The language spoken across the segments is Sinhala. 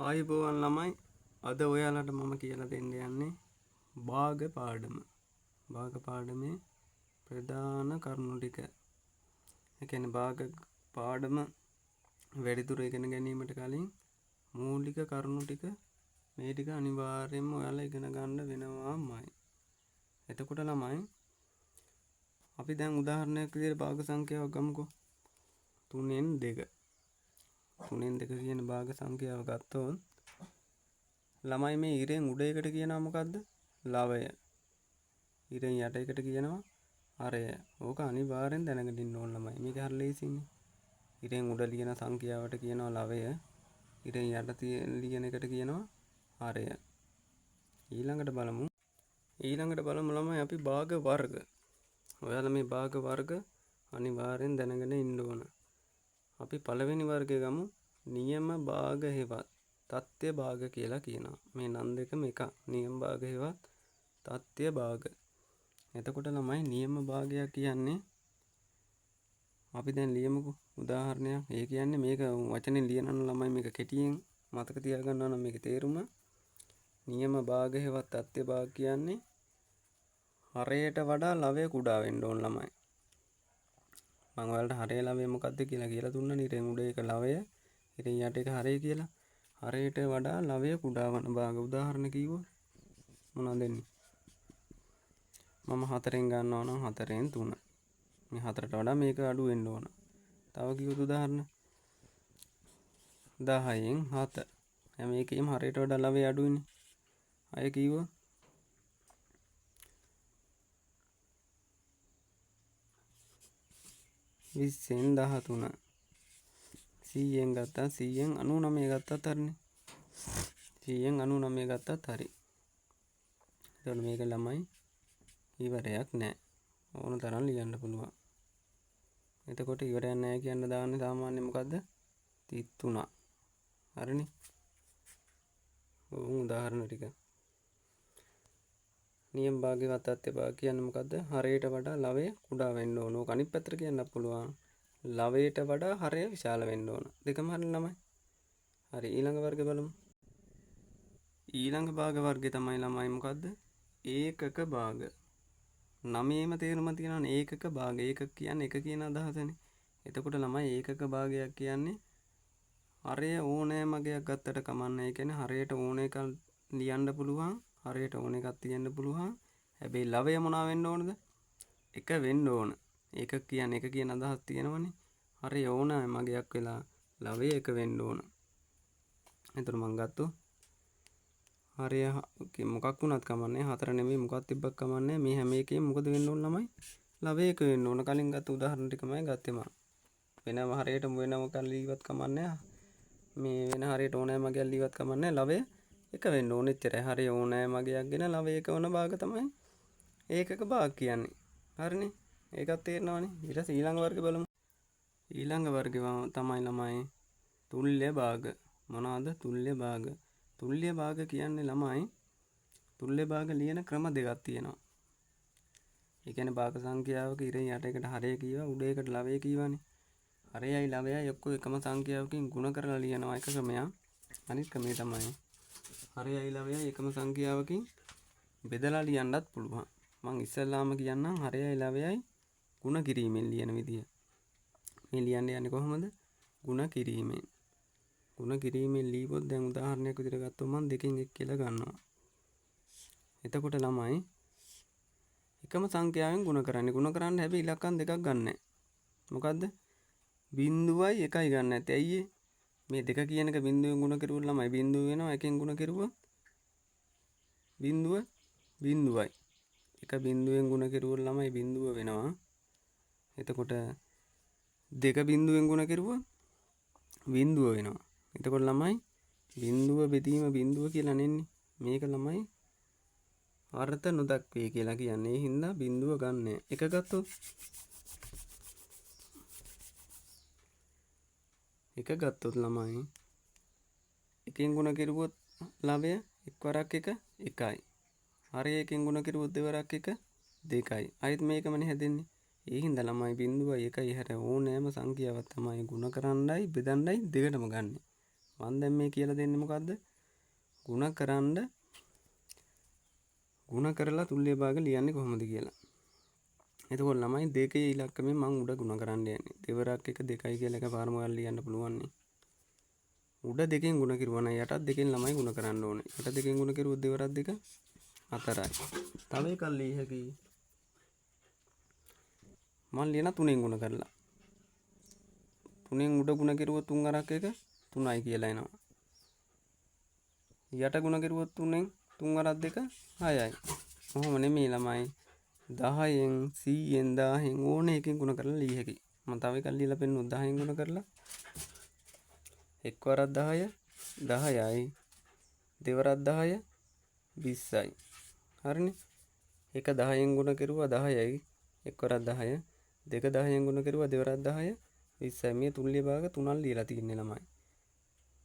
ආයුබෝවන් ළමයි, අද ඔයාලට මම කියලා දෙන්න යන්නේ භාග පාඩම. භාග පාඩමේ ප්‍රධාන කරුණු ටික. ඒ කියන්නේ භාග පාඩම වැඩිදුර ඉගෙන ගැනීමට කලින් මූලික කරුණු ටික මේ ටික අනිවාර්යයෙන්ම ඔයාලා ඉගෙන ගන්න වෙනවාමයි. එතකොට ළමයි අපි දැන් උදාහරණයක් විදිහට භාග සංඛ්‍යාවක් ගමුකෝ. 3න් 2. 3න් 2 කියන භාග සංඛ්‍යාව ගත්තොත් ළමයි මේ ඉරෙන් උඩ එකට කියනවා මොකද්ද? ලවය. ඉරෙන් යට එකට කියනවා හරය. ඕක අනිවාර්යෙන් දැනගෙන ඉන්න ඕන ළමයි. මේක හරි ලේසියිනේ. ඉරෙන් උඩ ලියන සංඛ්‍යාවට කියනවා ලවය. ඉරෙන් යට ලියන එකට කියනවා හරය. ඊළඟට බලමු. ඊළඟට බලමු ළමයි අපි භාග වර්ග. ඔයාලා මේ භාග වර්ග අනිවාර්යෙන් දැනගෙන ඉන්න ඕන. අපි පළවෙනි වර්ගය ගමු. නියම භාග හෙවත් තත්ත්‍ය භාග කියලා කියනවා. මේ නම් දෙකම එකක්. නියම භාග හෙවත් තත්ත්‍ය භාග. එතකොට ළමයි නියම භාගයක් කියන්නේ අපි දැන් ලියමුකෝ උදාහරණයක්. ඒ කියන්නේ මේක වචනෙන් ලියනනම් ළමයි මේක කෙටියෙන් මතක තියාගන්නවා නම් මේකේ තේරුම නියම භාග හෙවත් තත්ත්‍ය භාග කියන්නේ හරයට වඩා ලවය කුඩා වෙන්න ඕන ළමයි. මම ඔයාලට හරය ලවය මොකද්ද කියලා කියලා දුන්නානේ. ඉරෙන් උඩ එක ලවය, ඉරෙන් යට එක හරය කියලා. හරයට වඩා ලවය කුඩා වන භාග උදාහරණ කිව්වොත් මොනවද දෙන්නේ? මම 4න් ගන්නවා නම් 4න් 3. මේ 4ට වඩා මේක අඩු වෙන්න ඕන. තව කිව්වොත් උදාහරණ 10න් 7. හැම එකේම හරයට වඩා ලවය අඩුයිනේ. අය කිව්වොත් 20න් 13. 100න් ගත්තා 100න් 99 ගත්තත් හරිනේ. 100න් 99 ගත්තත් හරි. එතකොට මේක ළමයි ඉවරයක් නෑ. ඕන තරම් ලියන්න පුළුවන්. එතකොට ඉවරයක් නෑ කියන්න දාන්නේ සාමාන්‍යයෙන් මොකද්ද? 33. හරිනේ. ඔවුන් උදාහරණ ටික. නියම භාගයවත් තත්ත්ව භාග කියන්නේ මොකද්ද? හරයට වඩා ලවය කුඩා වෙන්න ඕන. ඕක අනිත් පැත්තට කියන්නත් පුළුවන්. ලවයට වඩා හරය විශාල වෙන්න ඕන. දෙකම හරි ළමයි. හරි, ඊළඟ වර්ගය බලමු. ඊළඟ භාග වර්ගය තමයි ළමයි මොකද්ද? ඒකක භාග. නමේම තේරුම තියෙනවනේ ඒකක භාග. ඒකක කියන්නේ එක කියන අදහසනේ. එතකොට ළමයි ඒකක භාගයක් කියන්නේ හරය ඕනෑම අගයක් ගත්තට කමන්නේ. ඒ කියන්නේ හරයට ඕන එකක් ලියන්න පුළුවන්. හරයට ඕන එකක් තියන්න පුළුවන්. හැබැයි ලවය මොනවා වෙන්න ඕනද? එක වෙන්න ඕන. ඒකක කියන්නේ එක කියන අදහස් තියෙනවනේ. හරය ඕනෑම අගයක් වෙලා ලවය එක වෙන්න ඕන. එතකොට මං ගත්තොත් හරය මොකක් වුණත් කමන්නේ. 4 නෙමෙයි මොකක් තිබ්බත් කමන්නේ. මේ හැම එකේම මොකද වෙන්න ඕන ළමයි? ලවය එක වෙන්න ඕන. කලින් ගත්ත උදාහරණ ටිකමයි ගත්තේ මං. වෙනම හරයට වෙනම කල් ලියවත් කමන්නේ. මේ වෙන හරයට ඕනෑම අගයක් ලියවත් කමන්නේ. ලවය එක වෙන්න ඕන. එච්චරයි. හරය ඕනෑම අගයක් ගෙන ලවය එක වන භාග තමයි ඒකක භාග කියන්නේ. හරිනේ. ඒකත් තේරෙනවනේ. ඊට පස්සේ ඊළඟ වර්ගය බලමු. ඊළඟ වර්ගය තමයි ළමයි තුල්‍ය භාග. මොනවාද තුල්‍ය භාග? තුල්‍ය භාග කියන්නේ ළමයි තුල්‍ය භාග ලියන ක්‍රම දෙකක් තියෙනවා. ඒ කියන්නේ භාග සංඛ්‍යාවක ඉරෙන් යට එකට හරය කීවා උඩ එකට ලවය කීවානේ. හරයයි ලවයයි ඔක්කොම එකම සංඛ්‍යාවකින් ගුණ කරලා ලියනවා එක ක්‍රමයක්. අනිත් ක්‍රමය තමයි හරයයි ලවයයි එකම සංඛ්‍යාවකින් බෙදලා ලියන්නත් පුළුවන්. මං ඉස්සෙල්ලාම කියන්නම් හරයයි ලවයයි ගුණ කිරීමෙන් ලියන විදිය. මේ ලියන්න යන්නේ කොහොමද? ගුණ කිරීමෙන්. ගුණ කිරීමෙන් ලියුවොත් දැන් උදාහරණයක් විදිහට ගත්තොත් මං 2න් 1 කියලා ගන්නවා. එතකොට ළමයි එකම සංඛ්‍යාවෙන් ගුණ කරන්නේ. ගුණ කරන්න හැබැයි ඉලක්කම් දෙකක් ගන්නෑ. මොකද්ද? බිංදුවයි එකයි ගන්න නැත්තේ. ඇයි ඒ? මේ දෙක කියන එක බිංදුවෙන් ගුණ කෙරුවොත් ළමයි බිංදුව වෙනවා. එකෙන් ගුණ කෙරුවොත් බිංදුව බිංදුවයි. එක බිංදුවෙන් ගුණ කෙරුවොත් ළමයි බිංදුව වෙනවා. එතකොට දෙක බිංදුවෙන් ගුණ කෙරුවොත් බිංදුව වෙනවා. එතකොට ළමයි බිංදුව බෙදීම බිංදුව කියලා නෙන්නේ. මේක ළමයි අර්ථ නොදක්වේ කියලා කියන්නේ. ඒ හින්දා බිංදුව ගන්නෑ. එක ගත්තොත් එක ගත්තොත් ළමයි එකෙන් ගුණ කෙරුවොත් ලවය එක් වරක් එක එකයි. හරය එකෙන් ගුණ කෙරුවොත් දෙවරක් එක දෙකයි. ආයෙත් මේකමනේ හැදෙන්නේ. ඒ හින්දා ළමයි බිංදුවයි එකයි හැර ඕනෑම සංඛ්‍යාවක් තමයි ගුණ කරන්නයි බෙදන්නයි දෙකටම ගන්නෙ. මං දැන් මේ කියලා දෙන්නේ මොකද්ද? ගුණ කරන්න ගුණ කරලා තුල්‍ය භාග ලියන්නේ කොහොමද කියලා. එතකොට ළමයි දෙකේ ඉලක්කමෙන් මං උඩ ගුණ කරන්න යන්නේ. දෙවරක් එක දෙකයි කියලා එකපාරම ඔයාලා ලියන්න පුළුවන් නේ. උඩ දෙකෙන් ගුණ කිරුවා නම් යටත් දෙකෙන් ළමයි ගුණ කරන්න ඕනේ. යට දෙකෙන් ගුණ කිරුවොත් දෙවරක් දෙක 4යි. තව එකක් ලිය හැකි. මං ලියන තුනෙන් ගුණ කරලා. තුනෙන් උඩ ගුණ කිරුවොත් තුන් වරක් එක 3යි කියලා එනවා. යට ගුණ කිරුවොත් තුනෙන් තුන් වරක් දෙක 6යි. ඔහොම නෙමෙයි ළමයි. 10න් 100න් 1000න් ඕන එකකින් ගුණ කරලා ලිය හැකි. මම තව එකක් ලියලා පෙන්නුවොත් 10න් ගුණ කරලා එක් වරක් 10 10යි දෙවරක් 10 20යි. හරිනේ. එක 10න් ගුණ කෙරුවා 10යි එක් වරක් 10 දෙක 10න් ගුණ කෙරුවා දෙවරක් 10 20යි. මේ තුන්ලිය භාග තුනක් ලියලා තින්නේ ළමයි.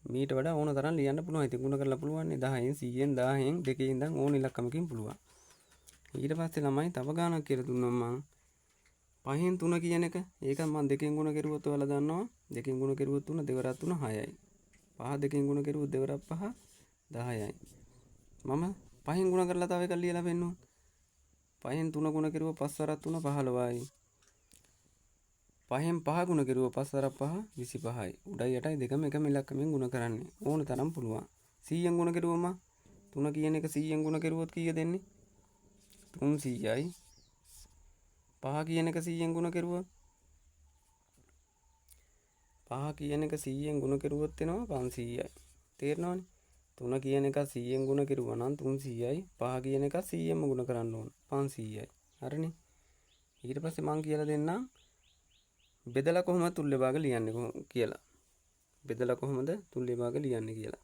මීට වඩා ඕන තරම් ලියන්න පුළුවන්. ඉතින් ගුණ කරලා පුළුවන් නේ 10න් 100න් 1000න් දෙකේ ඉඳන් ඕන ඉලක්කමකින් පුළුවන්. ඊට පස්සේ ළමයි තව ගාණක් කියලා දුන්නා මං. පහෙන් තුන කියන එක ඒකත් මං දෙකෙන් ගුණ කෙරුවොත් ඔයාලා දන්නවා දෙකෙන් ගුණ කෙරුවොත් තුන දෙවරක් තුන 6යි. පහ දෙකෙන් ගුණ කෙරුවොත් දෙවරක් පහ 10යි. මම පහෙන් ගුණ කරලා තව එකක් ලියලා පෙන්නුවොත් පහෙන් තුන ගුණ කෙරුවොත් පස් වරක් තුන 15යි. පහෙන් පහ ගුණ කෙරුවොත් පස් වරක් පහ 25යි. උඩයි යටයි දෙකම එකම ඉලක්කමෙන් ගුණ කරන්නේ. ඕන තරම් පුළුවන්. 100න් ගුණ කෙරුවම තුන කියන එක 100න් ගුණ කෙරුවොත් කීය දෙන්නේ? 300යි. පහ කියන එක 100න් ගුණ කෙරුවොත් පහ කියන එක 100න් ගුණ කෙරුවොත් එනවා 500යි. තේරෙනවනේ? තුන කියන එක 100න් ගුණ කෙරුවා නම් 300යි. පහ කියන එක 100න්ම ගුණ කරන්න ඕන 500යි. හරිනේ? ඊට පස්සේ මං කියලා දෙන්නම් බෙදලා කොහොමද තුල්‍ය භාග ලියන්නේ කියලා. බෙදලා කොහොමද තුල්‍ය භාග ලියන්නේ කියලා.